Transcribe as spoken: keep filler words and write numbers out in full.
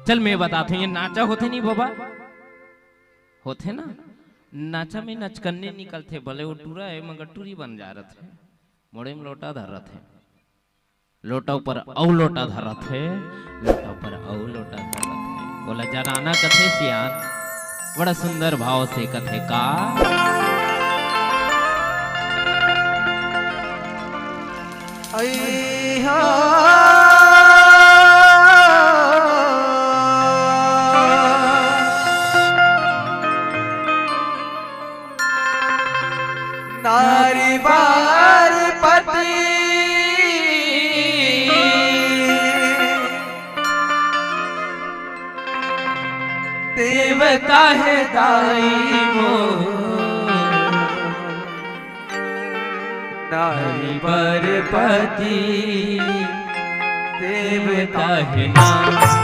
चल मैं बताथंव, ये नाचा होथे नहीं बाबा, होथे ना, नाचा में नचकन्ने निकलथे, भले वो टूरा हे मगर टूरी बन जा रथे, मोड़े में लोटा धर रथे, लोटा ऊपर अउ लोटा धर रथे, लोटा ऊपर अउ लोटा धर रथे, बोला जनाना कथे सियान, बड़ा सुंदर भाव से कथे का। नारी बार पति देवता हे दाई मोर। नारी बार पति देवता हे ना।